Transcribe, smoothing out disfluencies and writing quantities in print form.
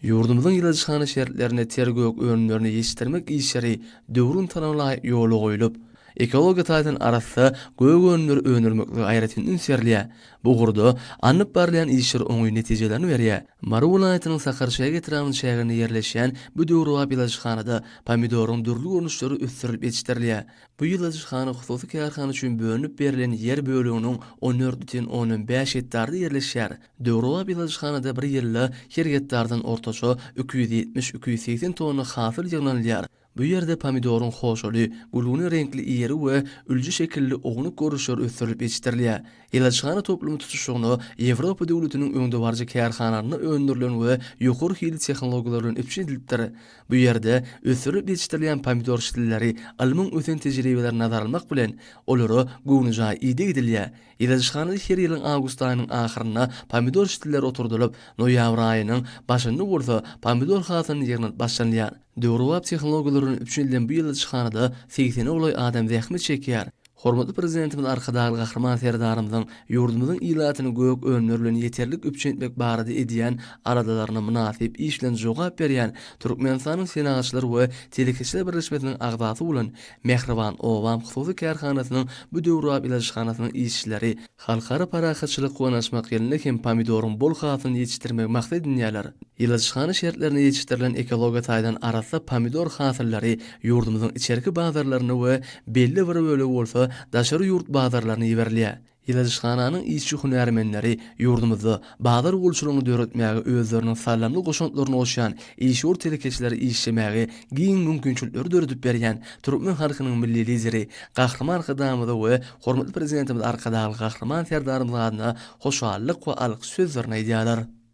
Ýurdumyzyň ýyladyşhana şertlerinde ter gök önümlerini ýetişdirmek işleri döwrüň talabyna laýyk ýola goýlup, ekologiýa taýdan arassa gök önümleri öndürmeklige aýratyn üns berilýär. Bu ugurda alnyp barylýan işler oňyn netijelerini berýär. Mary welaýatynyň Sakarçäge etrabynyň çäginde ýerleşýän bu döwrebap ýyladyşhanada pomidoryň dürli görnüşleri ösdürilip ýetişdirilýär. Bu ýyladyşhana hususy kärhana üçin bölünip berlen ýer böleginiň 14,5 gektarynda ýerleşýär. Döwrebap ýyladyşhanada bir ýylda her gektardan ortaça 270-280 tonna hasyl ýygnanylýar. Bu ýerde pomidoryň hoşaly, gülgüne reňkli iri we ülji şekilli ownuk görnüşleri ösdürilip ýetişdirilýär. Ýyladyşhana toplumy tutuşlygyna Ýewropa döwletiniň öňdebaryjy kärhanalarynda öndürilen we ýokary hilli tehnologiýalar bilen üpjün edilipdir. Bu ýerde ösdürilip ýetişdirilýän pomidor şitilleri ylmyň ösen tejribelerini nazara almak bilen, olara göwnejaý ideg edilýär. Ýyladyşhanada her ýylyň awgust aýynyň ahyrynda pomidor şitilleri oturdylyp, noýabr aýynyň başynda bolsa pomidor hasylyny ýygnalyp başlanylýar. Döwrebap tehnologiýalar bilen üpjün edilen bu ýyladyşhanada segsene golaý adam zähmet çekýär. Hormatly Prezidentimiz Arkadagly Gahryman Serdarymyzyň ýurdumyzyň ilatyny gök önümler bilen ýeterlik üpjün etmek barada edýän aladalaryna mynasyp iş bilen jogap berýän Türkmenistanyň Senagatçylar we telekeçiler birleşmesiniň agzasy bolan Mähriban obam hususy kärhanasynyň bu döwrebap ýyladyşhanasynyň işçileri Halkara parahatçylyk we ynaşmak ýylynda hem pomidoryň bol hasylyny ýetişdirmegi maksat edinýärler. Ýyladyşhana şertlerinde ýetişdirilen ekologiýa taýdan arassa pomidor hasyllary ýurdumyzyň içerki bazarlaryna we belli bir bölegi bolsa daşary ýurt bazarlaryna iberilýär. Ýyladyşhananyň işçi-hünärmenleri ýurdumyzda bazar gulçulygyny döretmäge özleriniň saldamly goşantlaryny goşýan işewür telekeçileri işlemäge giň mümkinçilikleri döredip berýän türkmen halkynyň Milli Lideri Gahryman Arkadagymyza we hormatly Prezidentimiz Arkadagly Gahryman Serdarymyzyň adyna hoşallyk we alkyş sözlerini aýdýarlar.